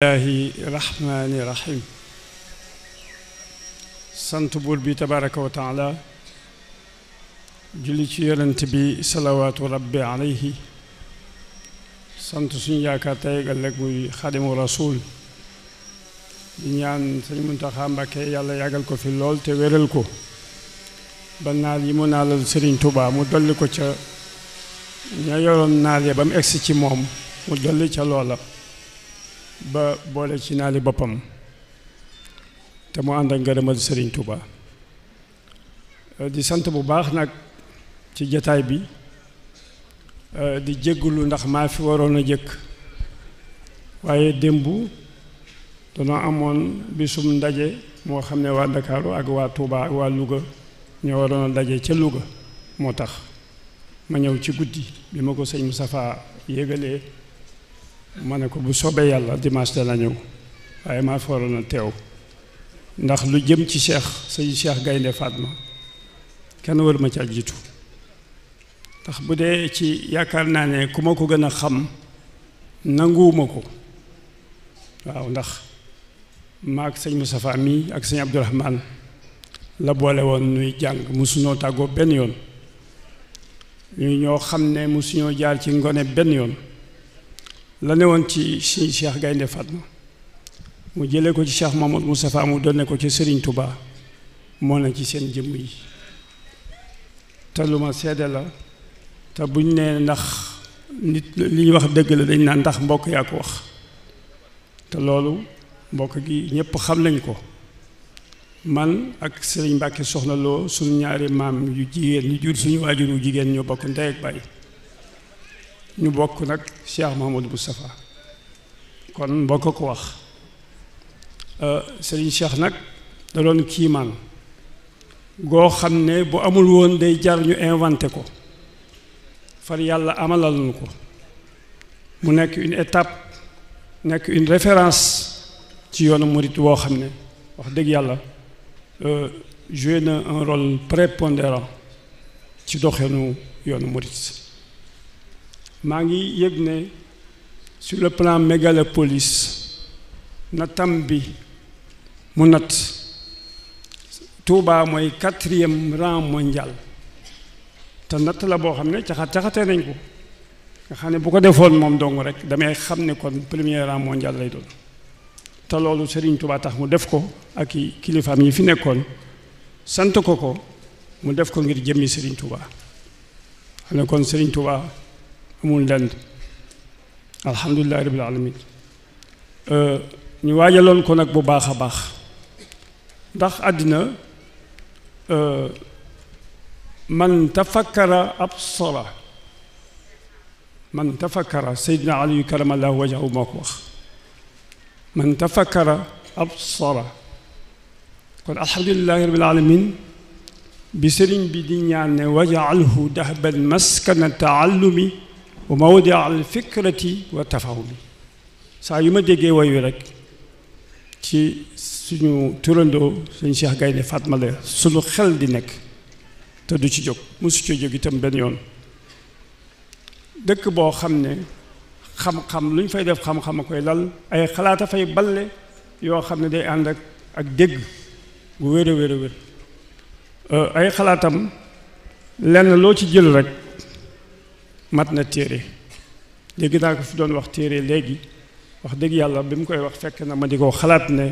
Bismillahi rahmaani rahim sant buur bi tabaraka wa taala julli ci yonent bi salawaatu rabbi alayhi sant suñu yaakaar tey ëllëg muy xadimu rasul di ñaan Sëñ Muntaxa Mbàkke yàlla yàggal ko fi lool te wéral ko ba naal yi mu naalal Sëriñ Tuubaa mu dolli ko ca ña yoroon naal ya ba mu egsi ci moom mu dolli ca loola ba boole ci naali boppam te mu ànd ak ngërëmal Sëriñ Tuuba di sant bu baax nag ci jataay bi di jéggulu ndax maa fi waroon a jëkk waaye démb danoo amoon bisum ndaje moo xam ne waa Ndakaaru ak waa Tuuba ak waa Louga ñoo waroon a daje ca Louga moo tax ma ñëw ci guddi bi ma ko sëñ Moustapha yégalee ma ne ko bu soobee yàlla dimanche dana ñëw waaye maa fi waroon a teew ndax lu jëm ci sëñ Cheikh Gaynde Fatma kenn war ma ca jiitu ndax bu dee ci yaakaar naa ne ku ma ko gën a xam nanguwuma ko waaw ndax maag sëñ Moustapha mii ak sëñ Abdourahmane la boole woon nuy jàng musuñoo tàggoo benn yoon ñu ñoo xam ne musuñoo jaar ci ngone benn yoon la ne woon ci sëñ Cheikh Gaynde Fatma mu jëlee ko ci Cheikh Mamadou Moustapha mu donne ko ci Serigne Touba moo na ci seen jëmm yi te lu ma seede la te buñ ne ndax nit li ñuy wax dëgg la dañ naan ndax mbokk yaa ko wax te loolu mbokk gi ñépp xam nañ ko man ak Serigne Mbàkke Soxna Lo suñu ñaari maam yu jigéen ñu jur suñu waajur wu jigéen ñoo bokk ndey ak baay ñu bokk nag Cheikh Mahamadou Moustapha kon mbokk ko wax Serigne Cheikh nag da doon kiimaan goo xam ne bu amul woon day jar ñu inventé ko far yàlla amalal nu ko mu nekk une étape nekk une référence ci yoonu murit woo xam ne wax dëgg yàlla joué na un rôle prépondérant ci doxinu yoonu murit maa ngi yëg ne sur le plan mégalopolis nattam bi mu nat Touba mooy 4e rang mondial te natt la boo xam ne caxatee nañ ko nga xam ne bu ko defoon moom dong rek damay xam ne kon 1er rang mondial lay doon te loolu Serigne Touba tax mu def ko ak i kilifaam yi fi nekkoon sant ko mu def ko ngir jëmmi Serigne Touba xam ne kon Serigne Touba amul ndend alhamdulillahi rabbil alamin ñu waajaloon ko nag bu baax a baax ndax àddina man tafakkara absara man tafakkara Seydina Ali karamallahu wajhahu moo ko wax man tafakkara absara kon alhamdulillahi rabbil alamin bi sëriñ bi di ñaan ne wajaalhu dahban maskana taallumi wa mawdia al fikrati wa tafahumi saa yu ma déggee woy wi rek ci suñu turandoo suñu Cheikh Gaynde Fatma la suñu xel di nekk te du ci jóg mosu ci jóg itam benn yoon dëkk boo xam ne xam-xam lu ñu fay def xam-xam a koy lal ay xalaat a fay balle yoo xam ne day ànd ak dégg bu wér a wér a wér ay xalaatam lenn loo ci jël rek mat na téere dégg naa ko fi doon wax téere léegi wax dëgg yàlla bi mu koy wax fekk na ma di ko xalaat ne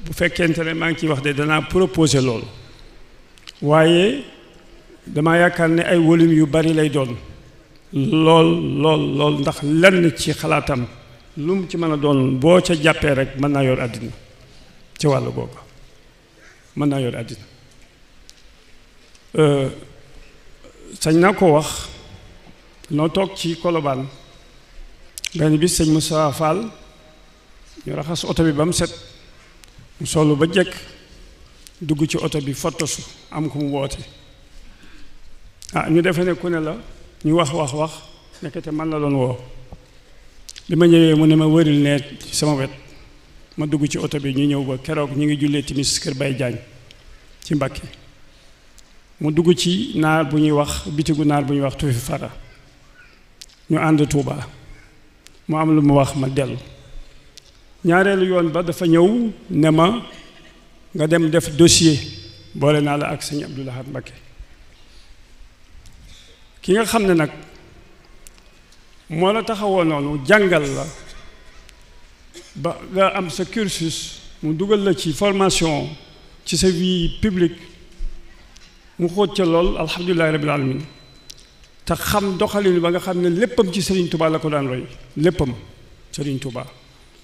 bu fekkente ne maa ngi ciy wax de danaa proposé loolu waaye dama yaakaar ne ay volume yu bari lay doon lool ndax lenn ci xalaatam lu mu ci mën a doon boo ca jàppee rek mën naa yor àddina ci wàllu googu mën naa yor àddina sañ naa ko wax noo toog ci Colobane benn bis sëñ Moussa Fall ñu raxas oto bi ba mu set mu solu ba jekk dugg ci oto bi fotosu am ku mu woote ñu defe ne ku ne la ñu wax nekkete man la doon woo bi ma ñëwee mu ne ma wëril ne ci sama wet ma dugg ci oto bi ñu ñëw ba keroog ñu ngi jullee timis kër Baye Diagne ci Mbàkke mu dugg ci naar bu ñuy wax bitigu naar bu ñuy wax tufi fara ñu ànd Tuuba mu am lu mu wax ma dellu ñaareelu yoon ba dafa ñëw ne ma nga dem def dossier boole naa la ak sëñ Abdou Lahad Mbacké ki nga xam ne nag moo la taxawoo noonu jàngal la ba nga am sa cursus mu dugal la ci formation ci sa vie publique mu xóot ca lool alhamdulillahi rabbil alamin te xam doxalin ba nga xam ne léppam ci Serigne Touba la ko daan roy léppam Serigne Touba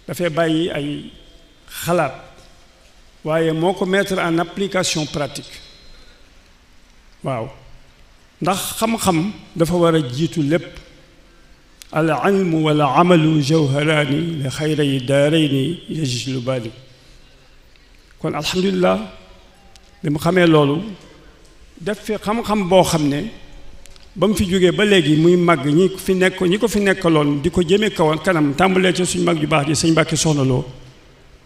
dafay bàyyi ay xalaat waaye moo ko mettre en application pratique waaw ndax xam-xam dafa war a jiitu lépp al ilmu wal amalu jawharaani li xayri daarayni yajlubaani kon alhamdulilah bi mu xamee loolu def fi xam-xam boo xam ne ba mu fi jógee ba léegi muy màgg ñi ko fi nekkaloon di ko jëmee kawoon kanam tàmbalee ci suñu mag ju baax di sëñ Mbàkke Soxna Lo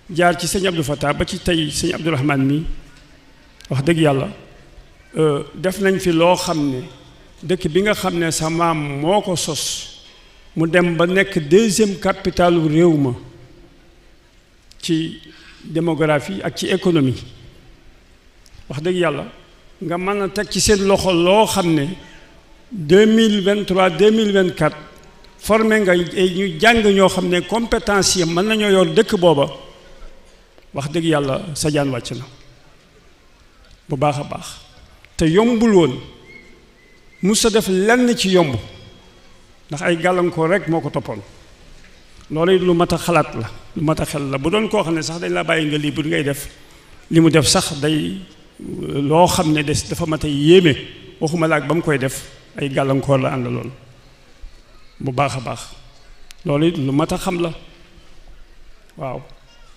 jaar ci sëñ Abdou Fatah ba ci tey sëñ Abdou Rahman mi wax dëgg yàlla def nañ fi loo xam ne dëkk bi nga xam ne sa maam moo ko sos mu dem ba nekk deuxième capitalu réew ma ci démographie ak ci économie wax dëgg yàlla nga mën a teg ci seen loxo loo xam ne 2023 2024 formé nga ñu jàng ñoo xam ne compétence yi mën nañoo yor dëkk booba wax dëgg yàlla sa jaan wàcc na bu baax a baax te yombul woon mus sa def lenn ci yomb ndax ay gàllankoor rek moo ko toppoon loolu lu mat a xalaat la lu mat a xel la bu doon koo xam ne sax dañ la bàyyi nga lii bu ngay def li mu def sax day loo xam ne dafa mat a yéeme waxuma la ak ba mu koy def ay gàllankoor la àndaloon bu baax a baax loolu lu mat a xam la waaw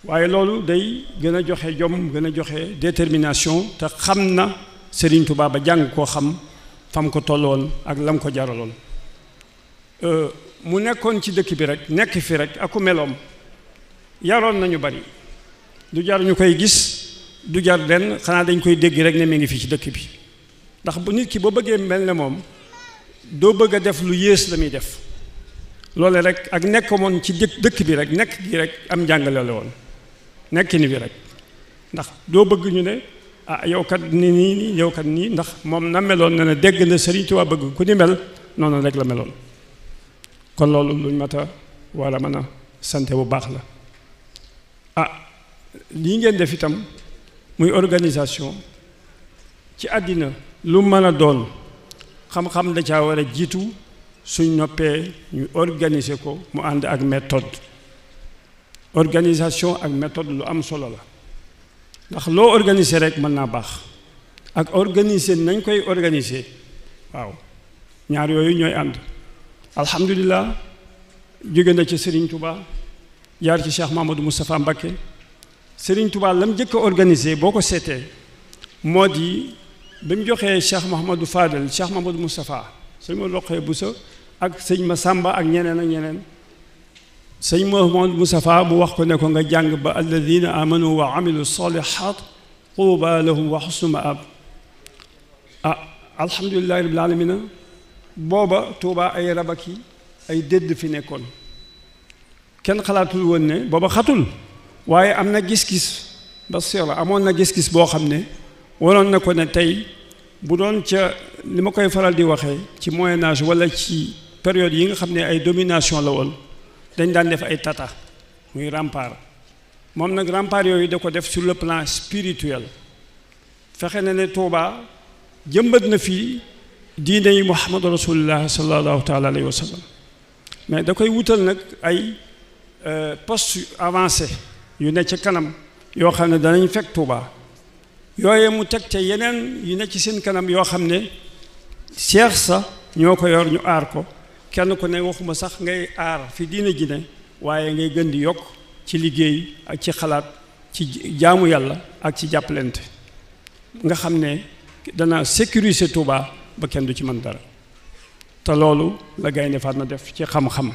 waaye loolu day gën a joxe jom gën a joxe détermination te xam na Serigne Touba ba jàng koo xam fam ko tolloon ak lam ko jaraloon mu nekkoon ci dëkk bi rek nekk fi rek aku meloom yaroon nañu bari du jar ñu koy gis du jar lenn xanaa dañ koy dégg rek ne mi ngi fi ci dëkk bi ndax bu nit ki boo bëggee mel ne moom doo bëgg a def lu yées la muy def loole rek ak nekk moon ci dëkk bi rek nekk gi rek am njàngale la woon nekk ni bi rek ndax doo bëgg ñu ne ah yow kat nii yow kat nii ndax moom na meloon na ne dégg na Serigne Touba bëgg ku ni mel noonu rek la meloon kon loolu luñ mat a war a mën a sant bu baax la ah lii ngeen def itam muy organisation ci àddina lu mën a doon xam-xam da caa war a jiitu suñ noppee ñu organiser ko mu ànd ak méthode organisation ak méthode lu am solo la ndax loo organiser rek mën naa baax ak organiser nañ koy organiser waaw ñaar yooyu ñooy ànd alhamdulilah jóge na ci Serigne Touba jaar ci Cheikh Mamadou Moustapha Mbacké Serigne Touba la mu njëkk a organisé boo ko seetee moo di bi mu joxee Cheikh Mouhamadou Fadel Cheikh Mamadou Moustapha sëñ ma loqee Boussa ak sëñ ma Samba ak ñeneen ak ñeneen sëñ Mouhamadou Moustapha mu wax ko ne ko nga jàng ba alladina amanu wa amilu salihat quuba lahum wa husnu maab alhamdulilahi rabbil alamina booba Touba ay rabaki ay dédd fi nekkoon kenn xalaatul woon ne booba xatul waaye am na gis-gis ba seera amoon na gis-gis boo xam ne waroon na ko ne tey bu doon ca li ma koy faral di waxee ci moyen âge wala ci période yi nga xam ne ay domination la woon dañ daan def ay tata muy rempart moom nag rempart yooyu da ko def sur le plan spirituel fexe na ne Touba jëmbat na fii diine yi Muhammadu rasulullah sallallahu taala alayhi wa sallam mais da koy wutal nag ay poste avancé yu ne ci kanam yoo xam ne danañ fekk Touba yooye mu teg ca yeneen yu ne ci seen kanam yoo xam ne seex sa ñoo ko yor ñu aar ko kenn ku ne waxuma sax ngay aar fi diine ji ne waaye ngay gën di yokk ci liggéey ak ci xalaat ci jaamu yàlla ak ci jàppalante nga xam ne dana sécuriser Touba ba kenn du ci mën dara te loolu la Gaynde Fatma def ci xam-xam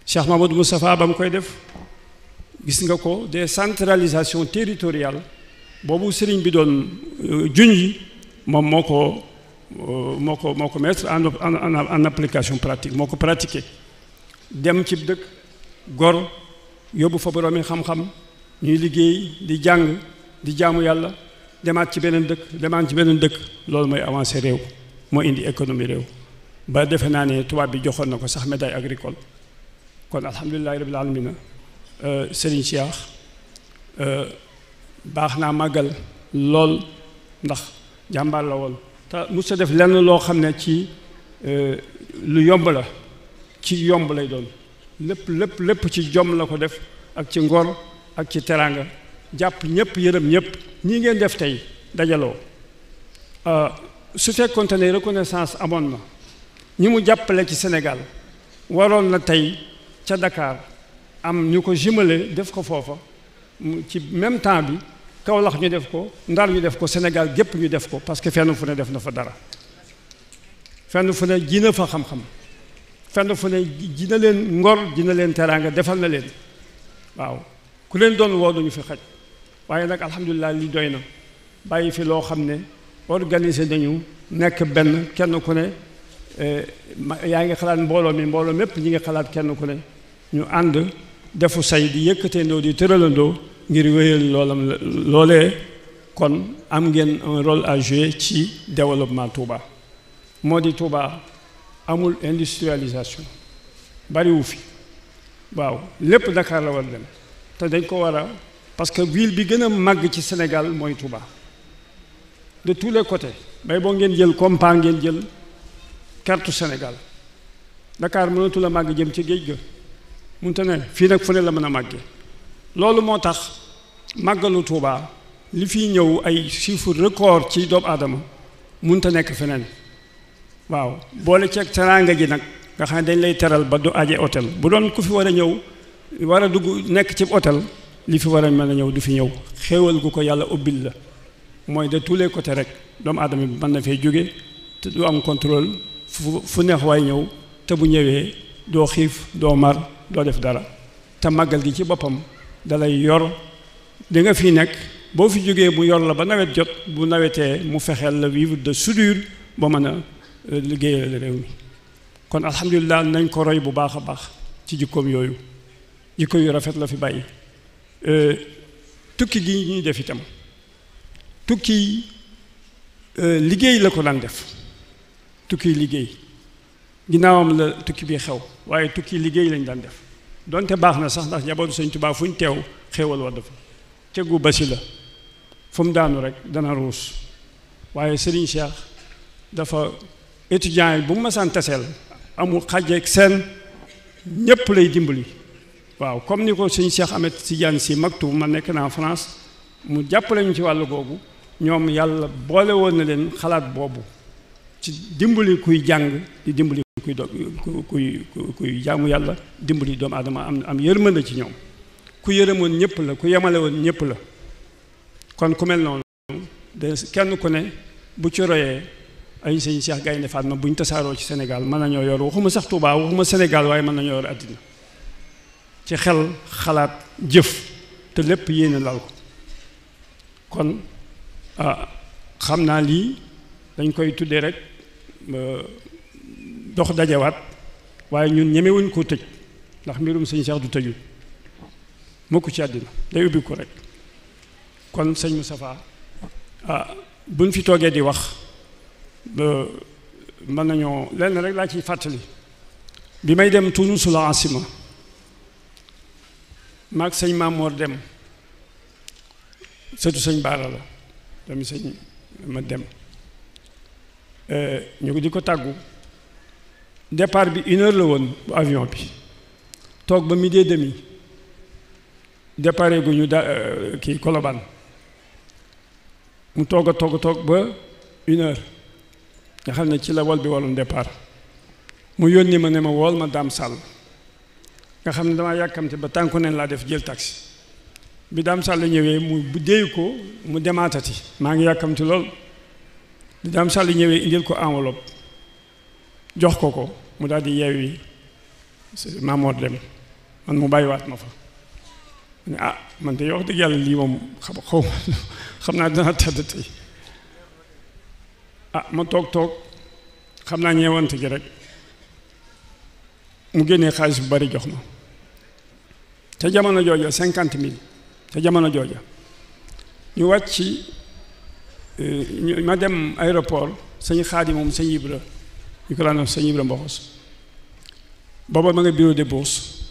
Cheikh Mamadou Moustapha ba mu koy def gis nga ko décentralisation territoriale boobu sëriñ bi doon junj moom moo ko mettre en application pratique moo ko pratiqué dem ci dëkk gor yóbbu fa boroomi xam-xam ñuy liggéey di jàng di jaamu yàlla demaat ci beneen dëkk loolu mooy avancé réew moo indi économie réew ba defe naa ne tubaab bi joxoon na ko sax médaille agricole kon alhamdulilahi rabbil alamina Serigne Cheikh baax naa màggal lool ndax jàmbaar la woon te mos sa def lenn loo xam ne ci lu yomb la ci yomb lay doon lépp ci jom la ko def ak ci ngor ak ci teraanga jàpp ñëpp yërëm ñëpp ñii ngeen def tey dajaloo su fekkoonte ne reconnaissance amoon na ñi mu jàppale ci Sénégal waroon na tey ca Dakar am ñu ko jumelé def ko foofa ci même temps bi Kaolack ñu def ko Ndar ñu def ko Sénégal gépp ñu def ko parce que fenn fu ne def na fa dara fenn fu ne ji na fa xam-xam fenn fu ne ji na leen ngor ji na leen teraanga defal na leen waaw ku leen doon woo duñu fi xaj waaye nag alhamdulilah li doy na bàyyi fi loo xam ne organiser nañu nekk benn kenn ku ne yaa ngi xalaat mbooloo mépp ñi ngi xalaat kenn ku ne ñu ànd defu say di yëkkateendoo di tëralandoo ngir wéyal loolee kon am ngeen un rôle à jouer ci développement Touba moo di Touba amul industrialisation bariwu fi waaw lépp Dakar la war dem te dañ ko war a parce que ville bi gën a màgg ci Sénégal mooy Touba de tous les côtés bay boo ngeen jël compas ngeen jël carte Sénégal Dakar mënatul a màgg jëm ci géej ga munte ne fii nag fu ne la mën a màggee loolu moo tax màggalu Touba li fiy ñëw ay chiffre record ci doomu aadama munte nekk feneen waaw boole ceeg teraanga ji nag nga xam ne dañ lay teral ba du aje hôtel bu doon ku fi war a ñëw war a dugg nekk ci hôtel li fi war a mën a ñëw du fi ñëw xéewal gu ko yàlla ubbil la mooy de tous les côtés rek doomu aadama bi mën na fee jóge te du am contrôle fu neex waay ñëw te bu ñëwee doo xiif doo mar doo def dara te màggal gi ci boppam dalay yor di nga fi nekk boo fi jógee mu yor la ba nawet jot bu nawetee mu fexeel la vivre de soudure ba mën a liggéeyal réew mi kon alhamdulilah nañ ko roy bu baax a baax ci jikkoom yooyu jikko yu rafet la fi bàyyi tukki gi ñuy def itam tukki liggéey la ko daan def tukki liggéey ginnaawam la tukki bi xew waaye tukki liggéey lañ daan def donte baax na sax ndax njabootu Sëñ Tuubaa fu ñu teew xéewal wa dafa ceggu basi la fu mu daanu rek dana ruus waaye Serigne Cheikh dafa étudiant yi bu mu masaan taseel amul xàjjeeg seen ñépp lay dimbali waaw comme ni ko Sëñ Cheikh Ahmed Tidiane Sy Maktoum ma nekk naa France mu jàppale ñu ci wàllu googu ñoom yàlla boole woon na leen xalaat boobu ci dimbali kuy jàng di dimbali kuy jaamu yàlla dimbali doomu aadama am yërmande ci ñoom ku yërëmoon ñëpp la ku yemale woon ñëpp la kon ku mel noonu de kenn ku ne bu ci royee ay Sëñ Cheikh Gaynde Fatma bu ñu tasaaroo ci Sénégal mën nañoo yor waxuma sax Touba waxuma Sénégal waaye mën nañoo yor àddina ci xel xalaat jëf te lépp yéene lal ko kon xam naa lii dañ koy tuddee rek dox dajewaat waaye ñun ñemewuñ koo tëj ndax mbirum Sëñ Cheikh du tëju mukk ci àddina day ubbi ko rek kon sëñ Moustapha buñ fi toogee di wax mën nañoo lenn rek laa ciy fàttali bi may dem Tunusul Asima maag sëñ Mamoor dem sëtu sëñ Baara la dami sëñ ma dem ñu ko di ko tàggu départ bi 1 heure la woon bu avion bi toog ba 12:30 départ gu ñu kii Colobane mu toog ba 1 heure nga xam ne ci la wol bi waroon départ mu yónni ma ne ma wool ma Dame Sall nga xam ne damaa yàkkamte ba tànku neen laa def jël taxi bi Dame Sall ñëwee mu déy ko mu demaatati maa ngi yàkkamti lool bi Dame Sall ñëwee indil ko enveloppe jox ko mu daal di yeewi Mamour dem man mu bàyyiwaat ma fa ne man de wax dëgg yàlla lii moom xam naa dana tedd tey ma toog xam naa ñeewante gi rek mu génnee xaalis bu bari jox ma te jamono jooja 50 000 te jamono jooja ñu wàcc ma dem aéroport sëñ Xaadim moom sëñ Ibra ñu ko daan wax sëñ Ibra Mboxos booba ma nga bureau de bourse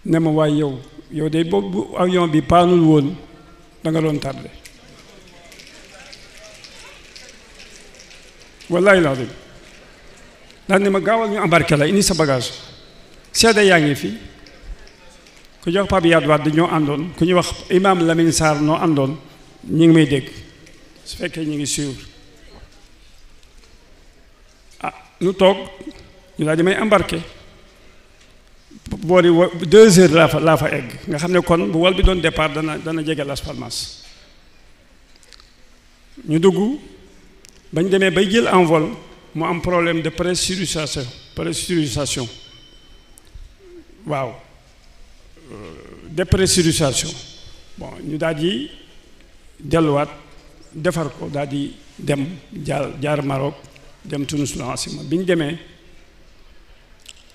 ne ma waaye yow de boobu avion bi paanul woon da nga doon tardé wallahi laa dem daal ne ma gaawal ñu embarqué la indi sa bagage seede yaa ngi fi ku jox Pape Yade Wade ñoo àndoon ku ñuy wax Imam Lamine Sarr noo àndoon ñu ngi may dégg su fekkee ñu ngi suivre ñu toog ñu daal di may embarqué boori 2 heures laa fa egg nga xam ne kon bu wol bi doon départ dana jege Las Palmas ñu dugg bañ demee bay jël en vol mu am problème de pressurisation waaw dépressurisation bon ñu daal di delluwaat defar ko daal di dem jaar Maroc dem Tunis lancement bi ñu demee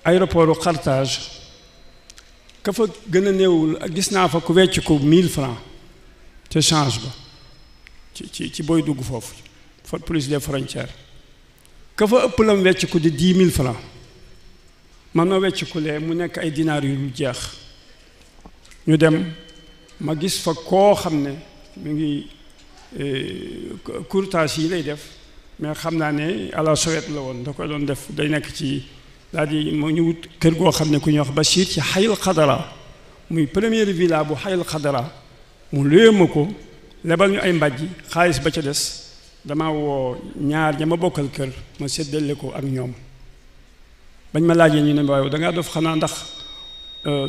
aéroportu Carthage ka fa gën a néewul gis naa fa ku wecc ko 1000 francs te change ba ci booy dugg foofu police des frontières ka fa ëpp lam wecc ko di 10 000 francs man ma wecc ku lee mu nekk ay dinaar yu dul jeex ñu dem ma gis fa koo xam ne mu ngi courtage yi lay def mais xam naa ne à la Sowét la woon da koy doon def day nekk ci daal di moo ñu wut kër goo xam ne ku ñuy wax Bachir ci Xayil Xadara muy première villa bu Xayil Xadara mu luye ma ko lebal ñu ay mbàjji xaalis ba ca des dama woo ñaar ña ma bokkal kër ma séddale ko ak ñoom bañ ma laajee ñu ne waaye dangaa def xanaa ndax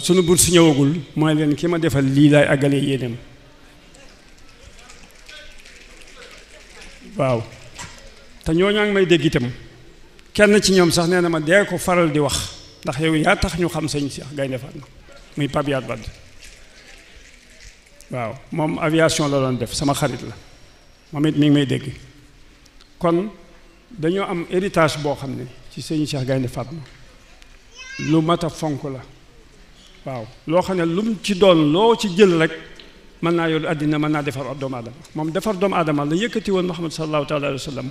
sunu bourse ñëwagul mooy leen ki ma defal lii laay àggalee yéeneem waaw te ñooñu ngi may dégg itam kenn ci ñoom sax nee na ma dee ko faral di wax ndax yow yaa tax ñu xam sëñ Cheikh Gaïndé Fatma muy Pape Yade Wade waaw moom aviation la doon def sama xarit la moom it mi ngi may dégg kon dañoo am héritage boo xam ne ci sëñ Cheikh Gaïndé Fatma lu mat a fonk la waaw loo xam ne lu mu ci doon loo ci jël rek mën naa yor àddina mën naa defar ab doomu aadama moom defar doomu aadama la yëkkati woon Muhammad sallallahu taala alayhi wa sallam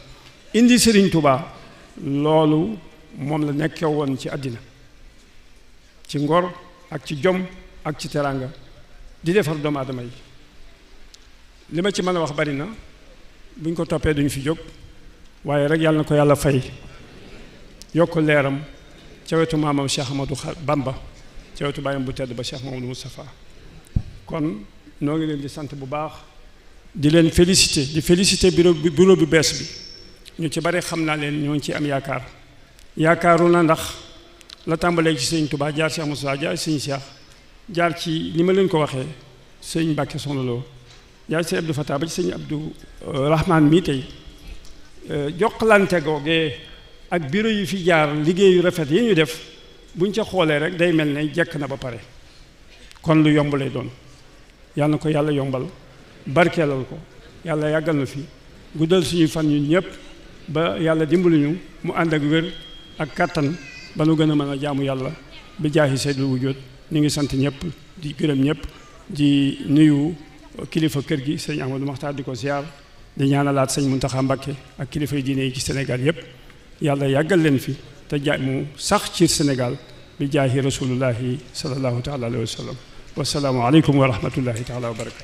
indi Serigne Touba loolu moom la nekkee woon ci àddina ci ngor ak ci jom ak ci teraanga di defar doomu aadama yi li ma ci mën a wax bari na bu ñu ko toppee duñu fi jóg waaye rek yàlla na ko yàlla fay yokk leeram ca wetu maamam Cheikh Ahmadou Bamba ca wetu bàyyam bu tedd ba Cheikh Mamadou Moustapha kon noo ngi leen di sant bu baax di leen féliciter bureau bu bees bi ñu ci bari xam naa leen ñoo ngi ci am yaakaaru na ndax la tàmbalee ci sëñ Touba jaar Cheikh Moussa jaar sëñ Cheikh jaar ci ni ma leen ko waxee sëñ Mbàkke Soxna Lo jaar ci Abdou Fatah ba ci sëñ Abdou Rahman mii tey jokkalante googee ak bureau yi fi jaar liggéeyu rafet yi ñu def buñ ca xoolee rek day mel ne jekk na ba pare kon lu yomb lay doon yàlla na ko yàlla yombal barkeelal ko yàlla yàggal na fi guddal suñuy fan ñun ñëpp ba yàlla dimbali ñu mu ànd ak wér ak kàttan ba nu gën a mën a jaamu yàlla bi jaahi sayyidul wujuud ñu ngi sant ñëpp di gërëm ñëpp di nuyu kilifa kër gi sëñ Amadou Maxtaar di ko ziar di ñaanalaat sëñ Muntaxa Mbàkke ak kilifa yi diine yi ci Sénégal yëpp yàlla yàggal leen fi te mu sax ci Sénégal bi jaahi rasulullahi sallallahu taala alayhi wa sallam wasalaamu aleykum wa rahmatullahi taala wa barakatu